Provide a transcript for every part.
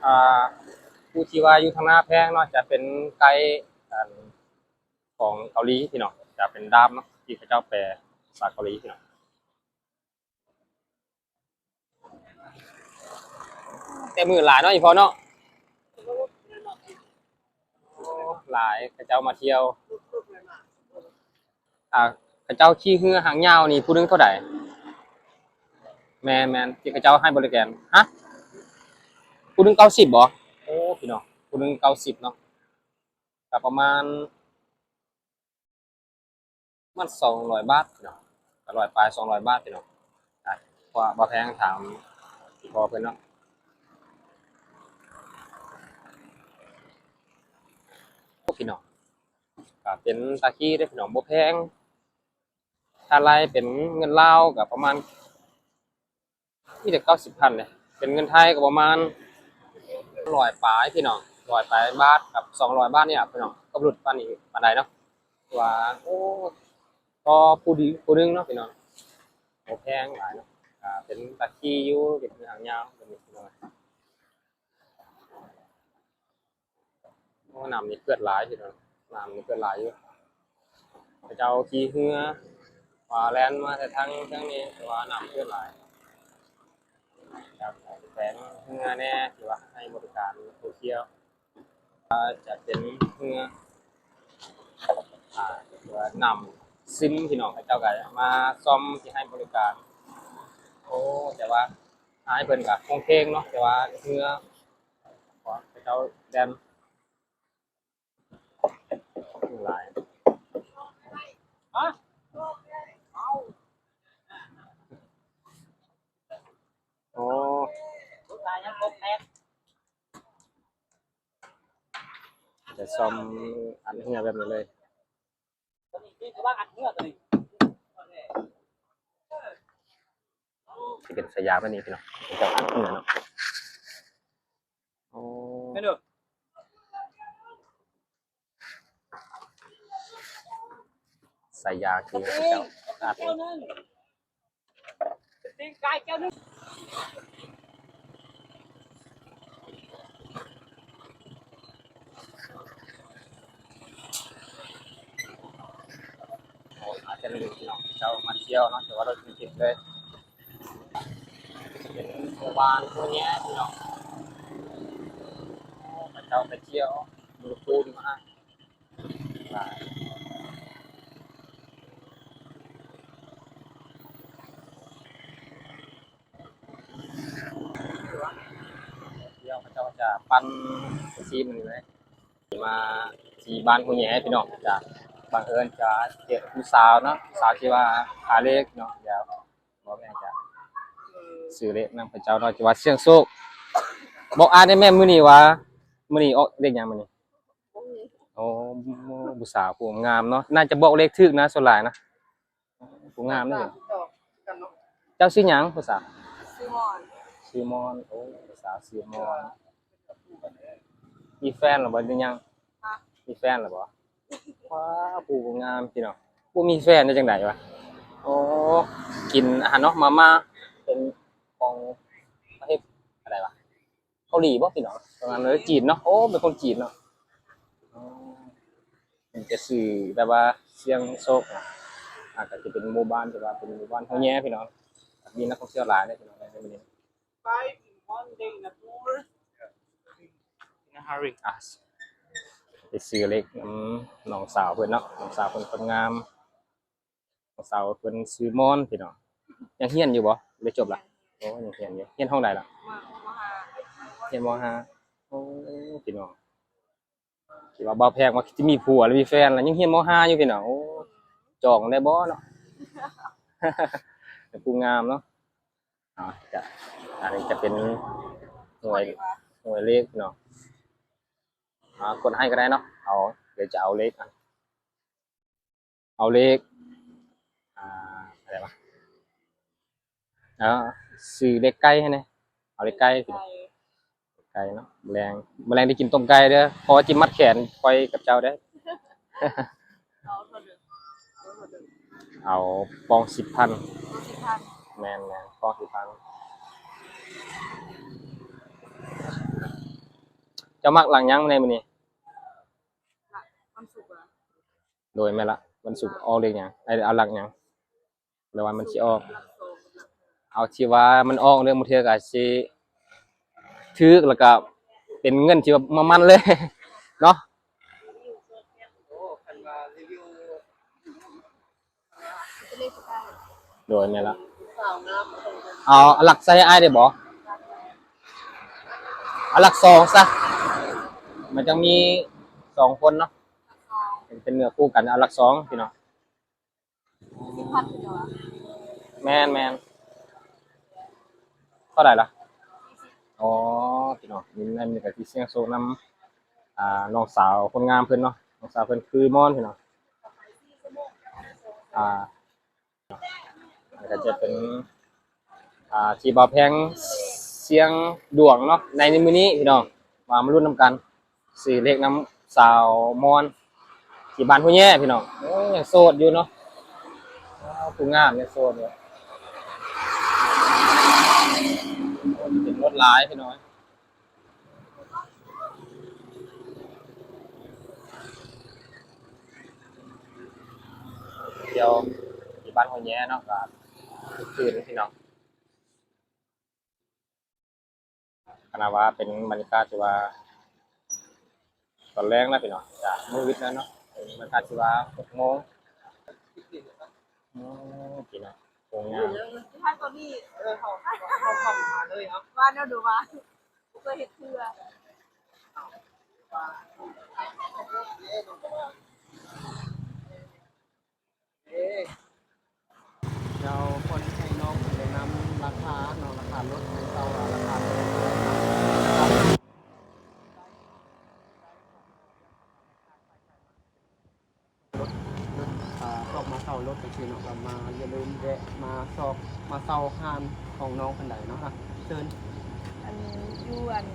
ອ່າ ຜູ້ທີ່ວ່າຢູ່ທາງໜ້າແພງເນາະ ຈະເປັນໄກ ອັນ ຂອງເກົາຫຼີພີ່ນ້ອງ ຈະເປັນດາບເນາະ ທີ່ເຂົາເຈົ້າແປພາສາເກົາຫຼີພີ່ນ້ອງ. ແຕ່ມື້ຫຼາຍເນາະ ອີ່ພໍ່ເນາະ ຫຼາຍເຂົາເຈົ້າມາທ່ຽວ. ອ່າ ເຂົາເຈົ້າຂີ່ເຮືອຫາງຍາວນີ້ຜູ້ໜຶ່ງເທົ່າໃດ? ແມ່ນໆ ທີ່ເຂົາເຈົ້າໃຫ້ບໍລິການ ຮະ ຜູ້ໜຶ່ງເກົ້າສິບບໍ? ໂອ້ ພີ່ນ້ອງ ຜູ້ໜຶ່ງເກົ້າສິບເນາະ ກໍປະມານ ປະມານສອງຮ້ອຍບາດພີ່ນ້ອງ ກໍຮ້ອຍປາຍ ສອງຮ້ອຍບາດພີ່ນ້ອງ. ອ່ະ ເພາະວ່າບໍ່ແພງ ຖາມອີ່ພໍ່ເພິ່ນເນາະ. ໂອ້ ພີ່ນ້ອງ ກໍເປັນຕາຂີ່ເດ້ພີ່ນ້ອງ ບໍ່ແພງ ຖ້າໄລ່ເປັນເງິນລາວກໍປະມານ ມີແຕ່ເກົ້າສິບພັນເດ້ ເປັນເງິນໄທກໍປະມານຮ້ອຍປາຍພີ່ນ້ອງ ຮ້ອຍປາຍບາດກັບສອງຮ້ອຍບາດນີ້ລະພີ່ນ້ອງ ກໍບໍ່ຫຼຸດປານນີ້ປານໃດເນາະ ວ່າ ໂອ້ ຕໍ່ຜູ້ດີຜູ້ໜຶ່ງເນາະພີ່ນ້ອງ ບໍ່ແພງຫຼາຍເນາະ ກໍເປັນຕາຂີ່ຢູ່ ເປັນຫາງຍາວແບບນີ້ພີ່ນ້ອງ. ໂອ້ ນ້ຳນີ້ເກືອດຫຼາຍພີ່ນ້ອງ ນ້ຳນີ້ເກືອດຫຼາຍຢູ່ ເຂົາເຈົ້າຂີ່ເຮືອວ່າແລ່ນມາແຕ່ທາງ ທາງນີ້ ແຕ່ວ່ານ້ຳເກືອດຫຼາຍ ຈະແຂວງເຮືອແດ່ ທີ່ວ່າໃຫ້ບໍລິການທ່ອງທ່ຽວ ຈະເປັນເຮືອ ອ່າ ທີ່ວ່ານ້ຳຊຶມພີ່ນ້ອງ ເຂົາເຈົ້າກໍມາຊ່ອມທີ່ໃຫ້ບໍລິການ. ໂອ້ ແຕ່ວ່າອ້າຍເພິ່ນກໍຄົງເຄງເນາະ ແຕ່ວ່າເຮືອ ເຂົາເຈົ້າແລ່ນຫຼາຍ ຮະ ເອົາ ໂອ້ ຈະຊ່ອມອັດເຮືອແບບນີ້ເລີຍ ຊິເປັນສາຍຢາງແບບນີ້ພີ່ນ້ອງ ເຈົ້າອັດເຮືອເນາະ. ໂອ້ ແມ່ນເດີ ສາຍຢາງທີ່ເຂົາເຈົ້າອັດ ແກ້ວໜຶ່ງ ຕີນໄກ່ແກ້ວໜຶ່ງ. ໂອ້ ອາດຈະເຫັນພີ່ນ້ອງເຈົ້າມາທ່ຽວເນາະ ແຕ່ວ່າລົດເຕັມເລີຍ ເປັນບ້ານໂພແຍພີ່ນ້ອງ ເຂົາເຈົ້າໄປທ່ຽວ ມື້ຄືນມາ ດຽວເຂົາເຈົ້າຈະປັ່ນຊິມນີ້ເລີຍ ມາທີ່ບ້ານໂພແຍພີ່ນ້ອງ ຈະບັງເອີນຈະເຫັນຜູ້ສາວເນາະ ຜູ້ສາວທີ່ວ່າຂາຍເລກເນາະ ດຽວ ບໍ່ແມ່ນຈະຊື້ເລກນຳເຂົາເຈົ້າເນາະ ຈະວ່າສ່ຽງໂຊກ. ບອກອ້າຍແດ່ແມ່ ມື້ນີ້ວ່າ ມື້ນີ້ອອກເລກຫຍັງມື້ນີ້? ໂອ້ ຜູ້ສາວຜູ້ງາມເນາະ ໜ້າຈະບອກເລກຖືກນະ ສ່ວນຫຼາຍນະ ຜູ້ງາມເດ້. ເຈົ້າຊື່ຫຍັງຜູ້ສາວ? ຊື່ມອນ. ຊື່ມອນ ໂອ້ ຜູ້ສາວຊື່ມອນ. ມີແຟນແລ້ວບໍ່ ຫຼືຍັງ? ຮະ? ມີແຟນແລ້ວບໍ່? ວ້າ ຜູ້ງາມພີ່ນ້ອງ ບໍ່ມີແຟນໄດ້ຈັ່ງໃດວະ? ໂອ້ ກິນອາຫານເນາະ ມາມ່າ ເປັນຂອງປະເທດອັນໃດວະ? ເກົາຫຼີບໍ່ພີ່ນ້ອງ? ປະມານນັ້ນ ຈີນເນາະ. ໂອ້ ເປັນຄົນຈີນເນາະ. ອໍ ເພິ່ນຈະຊື່ແບບວ່າສ່ຽງໂຊກນະ ອາ ກໍຈະເປັນໝູ່ບ້ານທີ່ວ່າເປັນໝູ່ບ້ານໂພແຍພີ່ນ້ອງ ມີນັກທ່ອງທ່ຽວຫຼາຍເດ້ພີ່ນ້ອງ ໃນມື້ນີ້. Five in one day in a tour in a hurry. ອ່ະ ໄປຊື້ເລກນຳນ້ອງສາວເພິ່ນເນາະ ນ້ອງສາວເພິ່ນຄົນງາມ ນ້ອງສາວເພິ່ນຊື່ມອນພີ່ນ້ອງ. ຍັງຮຽນຢູ່ບໍ່ ຫຼືຈົບລະ? ໂອ້ ຍັງຮຽນຢູ່. ຮຽນຫ້ອງໃດລະ? ມ ມໍຫ້າ. ຮຽນມໍຫ້າ. ໂອ້ ພີ່ນ້ອງ ຄິດວ່າບ່າວແພງວ່າຊິມີຜົວແລ້ວມີແຟນລະ ຍັງຮຽນມໍຫ້າຢູ່ພີ່ນ້ອງ. ໂອ້ ຈອງໄດ້ບໍ່ເນາະ? ເປັນຜູ້ງາມເນາະ. ເອົາ ຈະ ອັນນີ້ຈະເປັນຫວຍ ຫວຍເລກເນາະ. ອ່າ ກົດໃຫ້ກໍໄດ້ເນາະ. ເອົາ ດຽວຈະເອົາເລກ ເອົາເລກ ອ່າ ອັນໃດວະ ເອົາ ຊື້ເລກໄກ່ໃຫ້ແດ່. ເອົາເລກໄກ່ ເລກໄກ່ເນາະ. ມື້ແລງ ມື້ແລງໄດ້ກິນຕົ້ມໄກ່ເດີ ເພາະວ່າຊິມັດແຂນຂ້ອຍກັບເຈົ້າເດ້. ເອົາປອງສິບພັນ. ປອງສິບພັນ. ແມ່ນໆ ປອງສິບພັນ. ສະໝັກຫຼັກຫຍັງໃນມື້ນີ້? ວັນສຸກຫວາ? ໂດຍ ແມ່ນລະ ວັນສຸກອອກເລກຫຍັງ? ເອົາຫຼັກຫຍັງ? ຫຼືວ່າມັນຊິອອກ ເອົາທີ່ວ່າມັນອອກເດີ ບາງເທື່ອກໍອາດຊິຖືກ ແລ້ວກໍເປັນເງິນທີ່ວ່າມາໝັ້ນເລີຍເນາະ. ໂດຍ ແມ່ນລະ ເອົາຫຼັກໃສ່ໃຫ້ອ້າຍໄດ້ບໍ່? ເອົາຫຼັກສອງຊະ ມັນຈັ່ງມີສອງຄົນເນາະ ເປັນເນື້ອຄູ່ກັນ ເອົາຫຼັກສອງພີ່ນ້ອງ. ສິບພັນຄືດຽວຫວາ? ແມ່ນໆ. ເທົ່າໃດລະ? ອໍ ພີ່ນ້ອງ ນີ້ ອັນນີ້ກໍຊິສ່ຽງໂຊກນຳ ອ່າ ນ້ອງສາວຄົນງາມເພິ່ນເນາະ ນ້ອງສາວເພິ່ນຄືມອນພີ່ນ້ອງ. ອ່າ ແລ້ວກໍຈະເປັນ ອ່າ ທີ່ບ່າວແພງສ່ຽງດວງເນາະ ໃນ ໃນມື້ນີ້ພີ່ນ້ອງ ວ່າມາລຸ້ນນຳກັນ ຊື້ເລກນຳສາວມອນທີ່ບ້ານຫ້ວຍແຍພີ່ນ້ອງ. ໂອ້ ຍັງໂສດຢູ່ເນາະ ຜູ້ງາມຍັງໂສດຢູ່. ໂອ້ ເປັນລົດຫຼາຍພີ່ນ້ອງ. ທ່ຽວທີ່ບ້ານຫ້ວຍແຍເນາະ ກໍຄຶກຄື້ນພີ່ນ້ອງ. ຂະໜາດວ່າເປັນບັນຍາກາດທີ່ວ່າຕອນແລງນະພີ່ນ້ອງ ຈາກມື້ວິດແລ້ວເນາະ ເປັນບັນຍາກາດທີ່ວ່າຫົກໂມງ. ອືມ ພີ່ນ້ອງ ໂຮງງານ ວ່າແນວໃດຫວາ? ບໍ່ເຄີຍເຮັດເທື່ອ. ດຽວຄວນໃຫ້ນ້ອງເພິ່ນແນະນຳລາຄາເນາະ ລາຄາລົດໃຫ້ເຊົ່າ ລາຄາລົດ ອ່າ ຊອກມາເຊົ່າລົດຈັ່ງຊີ້ເນາະ ກໍມາ ຢ່າລືມແວະມາຊອກ ມາເຊົ່າຮ້ານຂອງນ້ອງເພິ່ນໄດ້ເນາະ. ອ່ະ ເຊີນ. ອັນຢູ່ອັນ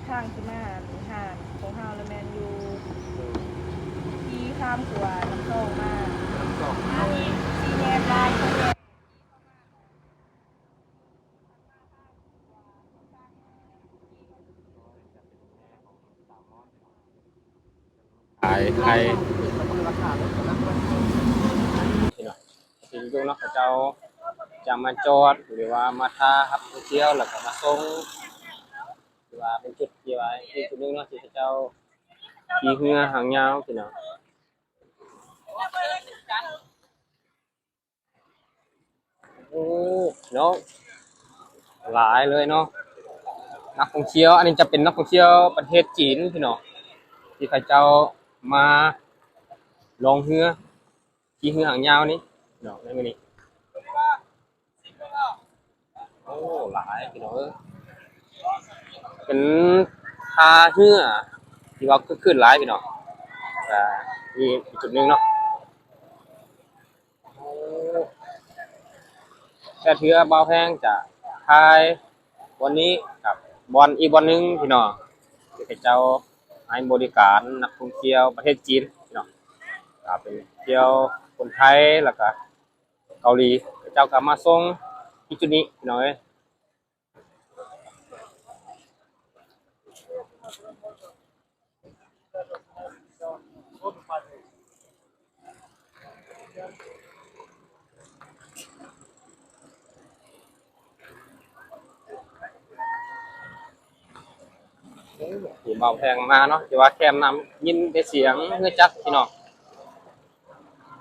ທາງຊິມາອັນຮ້ານຂອງເຮົາລະແມ່ນຢູ່ທີ່ຂ້າມຂົວນ້ຳຊອງມາ ນ້ຳຊອງ ມານີ້ສີ່ແຍກລາຍ ຂາຍໄຂ່ ພີ່ນ້ອງ ເຂົາເຈົ້າຈະມາຈອດ ຫຼືວ່າມາຖ້າຮັບນັກທ່ອງທ່ຽວ ແລ້ວກໍມາສົ່ງ ຖືວ່າເປັນຈຸດທີ່ວ່າອີກຈຸດໜຶ່ງເນາະ ທີ່ເຂົາເຈົ້າຂີ່ເຮືອຫາງຍາວພີ່ນ້ອງ. ໂອ້ ເນາະ ຫຼາຍເລີຍເນາະ ນັກທ່ອງທ່ຽວ. ອັນນີ້ຈະເປັນນັກທ່ອງທ່ຽວປະເທດຈີນພີ່ນ້ອງ ທີ່ເຂົາເຈົ້າມາລ່ອງເຮືອ ຂີ່ເຮືອຫາງຍາວນີ້ເນາະ ໃນມື້ນີ້. ໂອ້ ຫຼາຍພີ່ນ້ອງເອີຍ ເປັນທ່າເຮືອທີ່ວ່າຄຶກຄື້ນຫຼາຍພີ່ນ້ອງ. ກະນີ້ອີກຈຸດໜຶ່ງເນາະ. ໂອ້ ແຕ່ເທື່ອບ່າວແພງຈະຖ່າຍບ່ອນນີ້ກັບບ່ອນອີກບ່ອນໜຶ່ງພີ່ນ້ອງ ທີ່ເຂົາເຈົ້າໃຫ້ບໍລິການນັກທ່ອງທ່ຽວປະເທດຈີນພີ່ນ້ອງ ກະເປັນທ່ຽວຄົນໄທ ແລ້ວກະ ເກົາຫຼີ ເຂົາເຈົ້າກໍມາສົ່ງທີ່ຈຸດນີ້ພີ່ນ້ອງເອີຍ. ໂອ້ ທີ່ບ່າວແພງມາເນາະ ທີ່ວ່າແຄມນ້ຳ ຍິນແຕ່ສຽງເຮືອຈັກພີ່ນ້ອງ.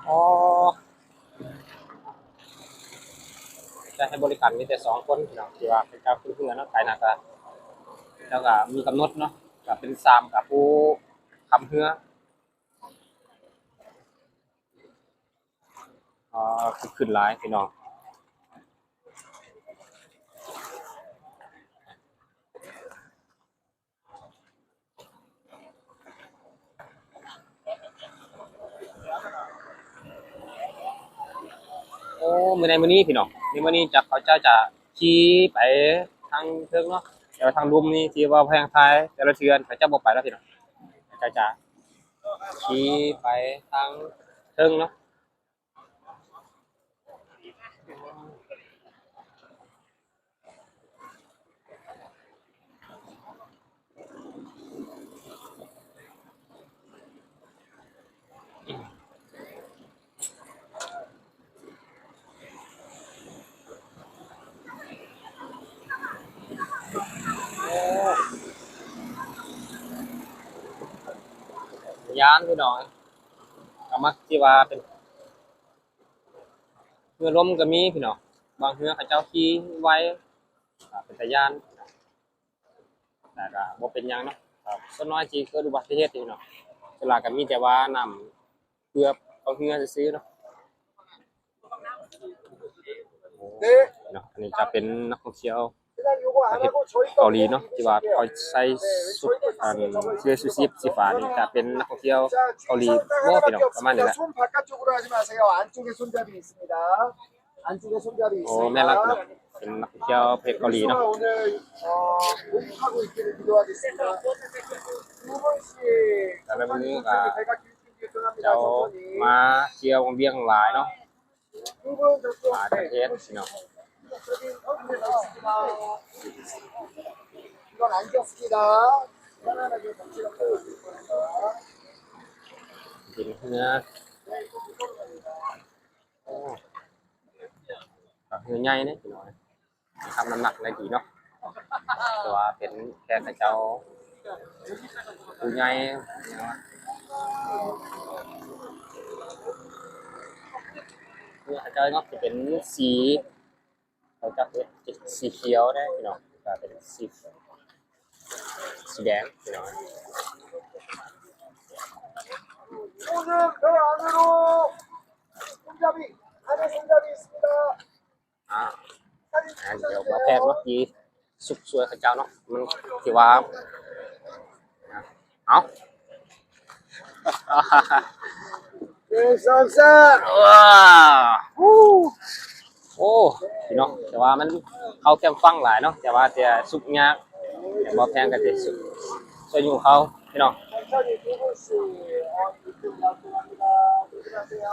ອໍ ຈະໃຫ້ບໍລິການມີແຕ່ສອງຄົນພີ່ນ້ອງ ທີ່ວ່າເຂົາເຈົ້າຂຶ້ນເຮືອເນາະ. ກາຍໜ້າກະເຂົາເຈົ້າກະມີກຳນົດເນາະ ກະເປັນສາມກະຜູ້ຄ້ຳເຮືອ. ອໍ ຄຶກຄື້ນຫຼາຍພີ່ນ້ອງ. ໂອ້ ມື້ໃນມື້ນີ້ພີ່ນ້ອງ ໃນມື້ນີ້ຈະ ເຂົາເຈົ້າຈະຂີ່ໄປທາງເທິງເນາະ ແຕ່ວ່າທາງລຸ່ມນີ້ທີ່ວ່າແພງທ້າຍແຕ່ລະເທື່ອເຂົາເຈົ້າບໍ່ໄປແລ້ວພີ່ນ້ອງ ເຂົາເຈົ້າຈະຂີ່ໄປທາງເທິງເນາະ. ໂອ້ ຢ້ານພີ່ນ້ອງ ກໍມັກທີ່ວ່າເປັນເຮືອລົມກໍມີພີ່ນ້ອງ ບາງເຮືອເຂົາເຈົ້າຂີ່ໄວ ກໍເປັນຕາຢ້ານ ແຕ່ກໍບໍ່ເປັນຫຍັງເນາະ ກໍສ່ວນນ້ອຍທີ່ເກີດອຸບັດຕິເຫດນີ້ເນາະ ສ່ວນຫຼາຍກໍມີແຕ່ວ່ານ້ຳເກືອບເຂົ້າເຮືອຊື່ໆເນາະ ເນາະ. ອັນນີ້ຈະເປັນນັກທ່ອງທ່ຽວປະເທດເກົາຫຼີເນາະ ທີ່ວ່າເຂົາໃສ່ຊຸດ ອັນ ເສື້ອຊູຊີບສີຟ້ານີ້ ຈະເປັນນັກທ່ອງທ່ຽວເກົາຫຼີບໍພີ່ນ້ອງ ປະມານນີ້ແຫຼະ. 안쪽에 손잡이 있습니다. 안쪽에 손잡이 ໂອ້ ແມ່ນລະ 있습니다. ເປັນນັກທ່ອງທ່ຽວປະເທດເກົາຫຼີເນາະ. 오늘 어, 목욕하고 있기를 기도하겠습니다. 두 분씩 ແຕ່ລະມື້ກໍ 발각기운기운기운합니다. ເຈົ້າ 천천히. ມາທ່ຽວວຽງຫຼາຍເນາະ 두 분 저쪽. ຫຼາຍປະເທດພີ່ນ້ອງ. 이건 안겼습니다. 편안하게 같이 갖고 오실 겁니다. ເປັນເຮືອ ໂອ້ ເຮືອໃຫຍ່ເດ້ພີ່ນ້ອງ ຮັບນ້ຳໜັກໄດ້ດີເນາະ ແຕ່ວ່າເປັນແຂກເຂົາເຈົ້າ ຜູ້ໃຫຍ່ ເຮືອເຂົາເຈົ້າເນາະ ຈະເປັນສີ ເຂົາເຈົ້າເຮັດສີຂຽວເດ້ພີ່ນ້ອງ ກໍເປັນສີ ສີແດງພີ່ນ້ອງ. 오늘 배 안으로 손잡이, 안에 손잡이 있습니다. ອ່າ ດຽວມາແພກເນາະ ທີ່ສຸກຊ່ວຍເຂົາເຈົ້າເນາະ ມັນຊິວ່າ ເອົາ ໜຶ່ງ ສອງ ສາມ ວ້າວ ໂອ້ ພີ່ນ້ອງ ແຕ່ວ່າມັນເຂົ້າແຄມຝັ່ງຫຼາຍເນາະ ແຕ່ວ່າຈະສຸກຍາກ ແຕ່ບໍ່ແພງກໍຈະສຸກ ຊ່ວຍຢູ່ເຂົາພີ່ນ້ອງ. 천천히 두 분씩 어, 이쪽 나오고 합니다. 조심하세요.